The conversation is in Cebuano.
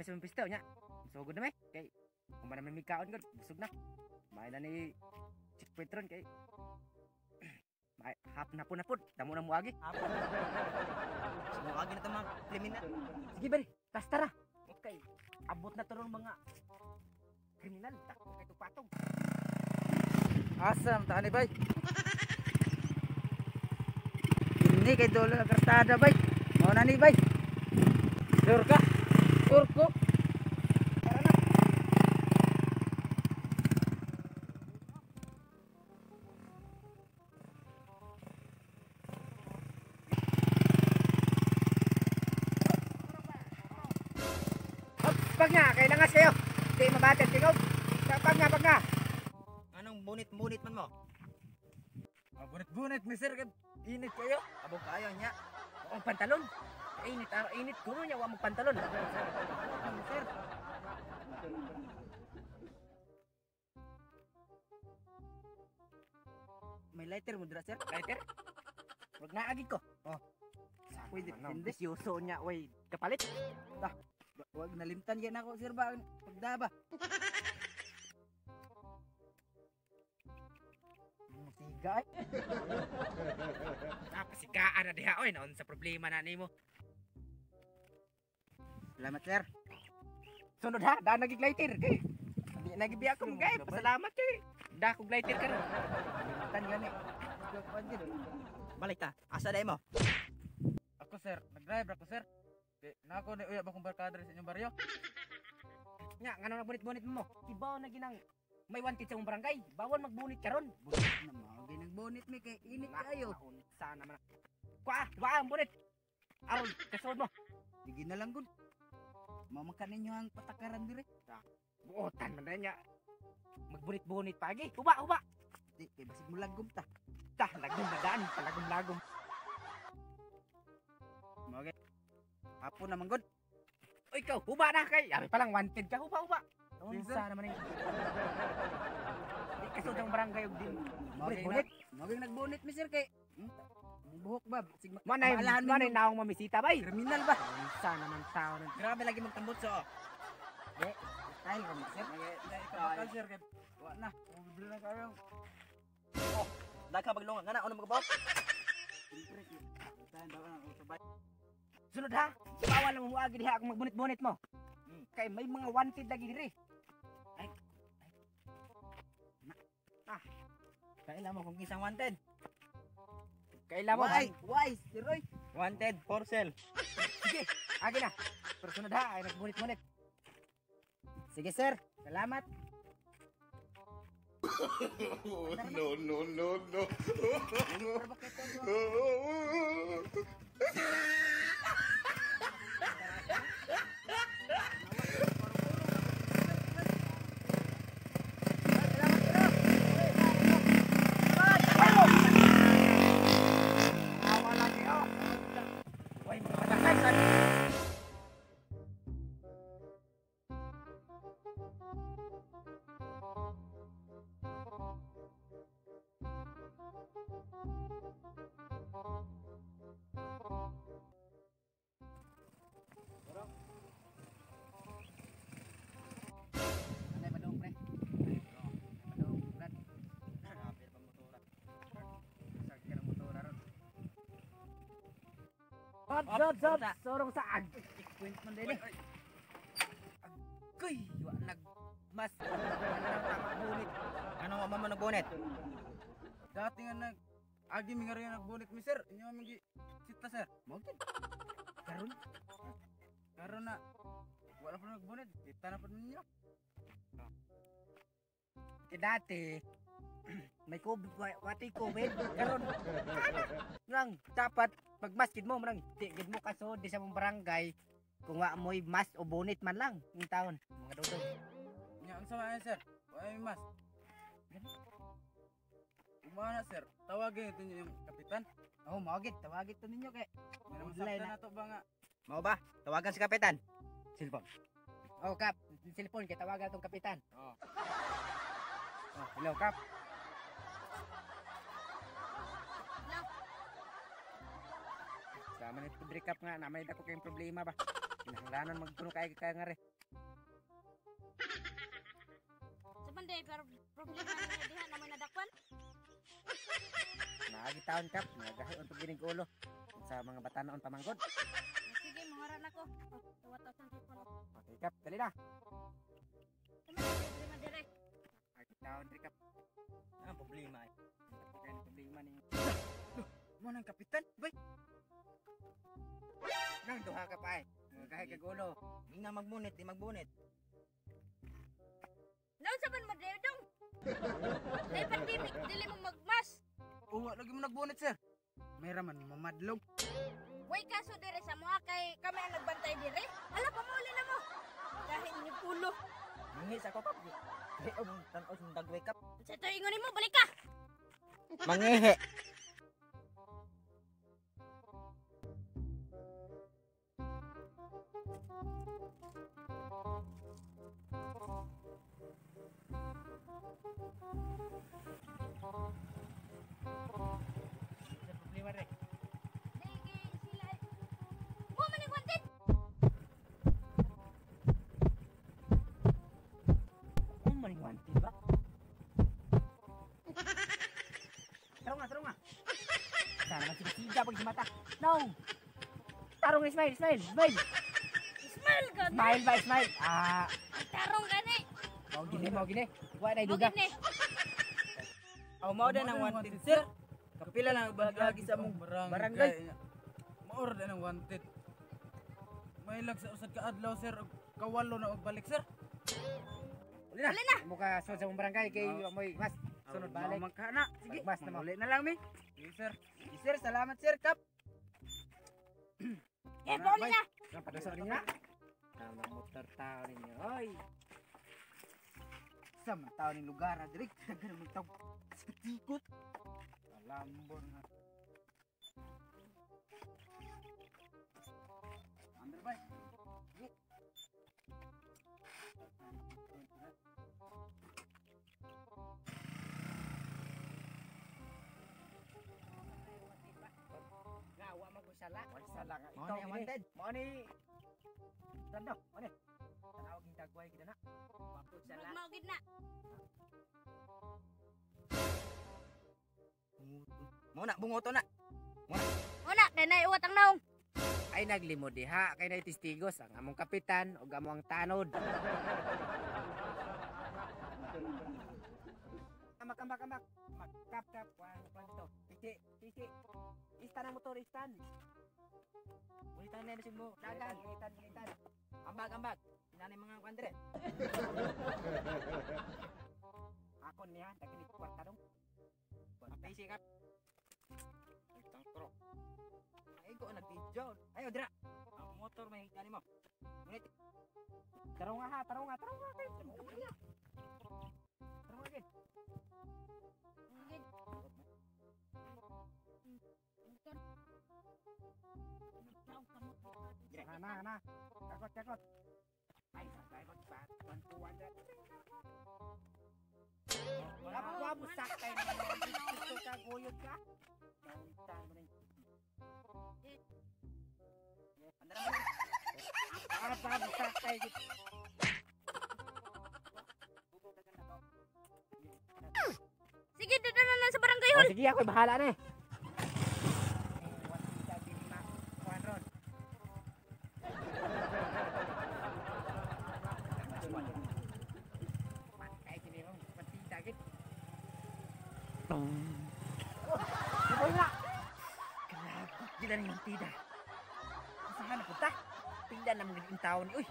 na mi sa pisto nya. Sugod na mi kay kung man mi kaon gud, busog na. May na ni checkpoint ron kay may hapon na pud, damo na muagi. Hapon. Muagi na to mga kriminal. Sige bari, tas tara. Okay. Abot na to ron mga kriminal, dako kay tupatong. Asa man ta ani bay? Ini kay dolo na kartada bay. Mao na ni bay. Sure ka? Sure ko. Tara na. Hop, pag nga, kailangan sa'yo. Di mabatid, tingog. Pag nga, pag nga. Anong bunit-bunit man mo? Ah, bunit-bunit mi sir, init kayo. Abog kayo nya. Ang pantalon. Init, init kuno niya wa magpantalon. Sir. May lighter mo dira sir? Lighter? Wag na agi ko. Oh. Pwede, hindi. Bisyoso niya, way kapalit. Ah, wag nalimtan yan ako sir ba pagdaba. Musiga ay. Napasikaan na diha oy, naon sa problema na nimo. Salamat sir. Sunod ha, daan nagig lighter kay. Di nagibiya ko mga pasalamat kay. Da kog lighter karon. Nalimtan gani. Balik ta. Asa dai mo? Ako sir, nag-drive ako sir. Di na ako ni uyab akong barkada sa inyong baryo. Nya, ngano nagbunit-bunit mo? Kibaw na ginang may wanted sa mong barangay. Bawal magbunit karon. Bunit na mo, ginagbunit mi kay init kayo. Sana man. Kwa, wa ang bunit. Aron kasod mo. Sige na lang gud. Mamakan ninyo ang patakaran dire. Buotan man na niya. Magbunit-bunit pagi. Huba, huba. Di kay basig mo lagom ta. Ta, lagom na daan, palagom-lagom. Okay. Hapon naman gud. O ikaw, huba na kay. Abi pa lang wanted ka, huba, huba. Unsa naman ni? Di kasod ang barangay og din. Bunit-bunit. Maging nagbunit mi sir kay. Buhok ba? Sig Manay, manay naong mamisita bay. Kriminal ba? Unsa naman tao nun. Grabe lagi magtambot so. Di, style ra sir. Style sir kay wa na. Bibili na kayo. Oh, dagha baglungan ngana ono magabot. Siyempre, tahan daw ang utobay. Sunod ha. Bawal na muagi diha kung magbunit-bunit mo. Kay may mga wanted lagi diri. Ay. Ah. Kaila mo kung kisang wanted. Kaila mo. Why? Why? Sir oy. Wanted for sale. Sige, agi na. Pero sunod ha, ay nagbunit-bunit. Sige sir, salamat. No, no, no, no. Hop, hop, hop. Sorong sa ag. Point man din eh. Agoy, wa nag mas ano nagbunit. Ano wa man nagbunit? Dati nga nag agi mi nga rin nagbunit mi sir. Inyo man gi sita sir. Mo gid. Karon karon na wala pa nagbunit. Kita na pa ninyo. Kay dati may COVID, wati COVID karon. Nang dapat magmaskid mo manang di gid mo kasod di sa mong barangay kung wa mo'y mask o bonit man lang ng taon mga dodong. Nya ang sama sir, wa may mask. Umana sir, tawagin ito niyo yung kapitan. Oh, mao gid, tawagin to ninyo kay. May na to ba nga? Mao ba? Tawagan si kapitan. Cellphone. Oh, kap, cellphone kay tawagan tong kapitan. Oh. Oh, hello kap. Sama ni Pedro Cap nga na may dako kayong problema ba. Kinahanglanon magpuno kay kay nga re. Sa banday pero problema na diha na may nadakpan. Naagi taon kap, nagahi unto ginig ulo sa mga bata naon pamanggod. Sige, mangara na ko. Oh, 1,500. Okay kap, dali na. Sa man problema dire. Naagi taon diri kap. Ang problema ay. Dako kayong problema ni. Mo nang kapitan, bay. Nang duha ka pa ay. Nagahi kag ulo. Di na magbunit, di magbunit. Naon sa man madre dong? Dahil pandemic, dili mo magmas. Uwa lagi mo nagbunit, sir. May raman mamadlog. Way kaso dire sa mga kay kami ang nagbantay dire. Hala, pamuli na mo. Dahil inyo pulo. Mangi sa ko kap. Di og tan-aw sa dagway kap. Sa ito ingon mo, balik ka. Mangihi. Sa problema re. Dahil kay sila. Mo man ang wanted. Ang maning wanted ba? Tarong nga, tarong nga. Sana man siga pag mata. No. Tarong nga, smile, smile, smile. Smile ka. Smile ba, smile. Ah, Tarong gani. mao gini, mao gini. Wa na Mo duga. gini. Aw mao na nang wanted sir. Kapila lang bahagi sa among barangay. Maor na ng wanted. May lag sa usad ka adlaw, sir, og kawalo na og balik, sir. Uli na. Uli na. Mo ka sud sa mong barangay kay moy mas sunod balik. Mao man ka na. Sige, Magmas na mo. manguli na lang mi. Sige, sir. Sige, sir, salamat sir, kap. Eh, pauli na. Ang padaso ninyo na. Tama motor tao ninyo. Oy. Sa man tao ning lugar, ah, diri daghan man tao. Sa tikot. Alambon ha. Andar bay. Sige. Nga wa man ko sala. Wa sala nga. Mao Ikaw ni ang gini. wanted. Mao ni. Rando, mao ni. Tanawag yung dagway kita na. Wa ko sala. Mao gid na. Mao na bungoto na. Una, kay nay uwat ang naong. Ay naglimod diha kay nay testigos ang among kapitan ug among tanod. Amak amak amak. Amak kap kap wan kwan to. Tisi tisi. Istan ang motor istan. Ulitan na bisig mo. Dagan ulitan ulitan. Ambag ambag. Inani mga kwan dire. Ako niya dagini kwarta dong. Apisi kap. Tangkro. Ay ko nag-video. Ayo dira. Ang motor may kani mo. Ngunit Tarong nga ha, tarong nga, tarong nga. Tarong nga. Tarong nga gid. Gid. Na na na. Kakot kakot. Ay sakay magpat. Bantuan dra. Wala mo wa mo sakay naman. Gusto ka guyod ka. Nauntan mo ning. andara mo. Para pa mo sakay gid. Sige, dito na lang sa barangay Oh, hall. sige ako bahala na eh. Gila ni Mantida. Saan na punta? Tingnan na mga taon ni. Uy.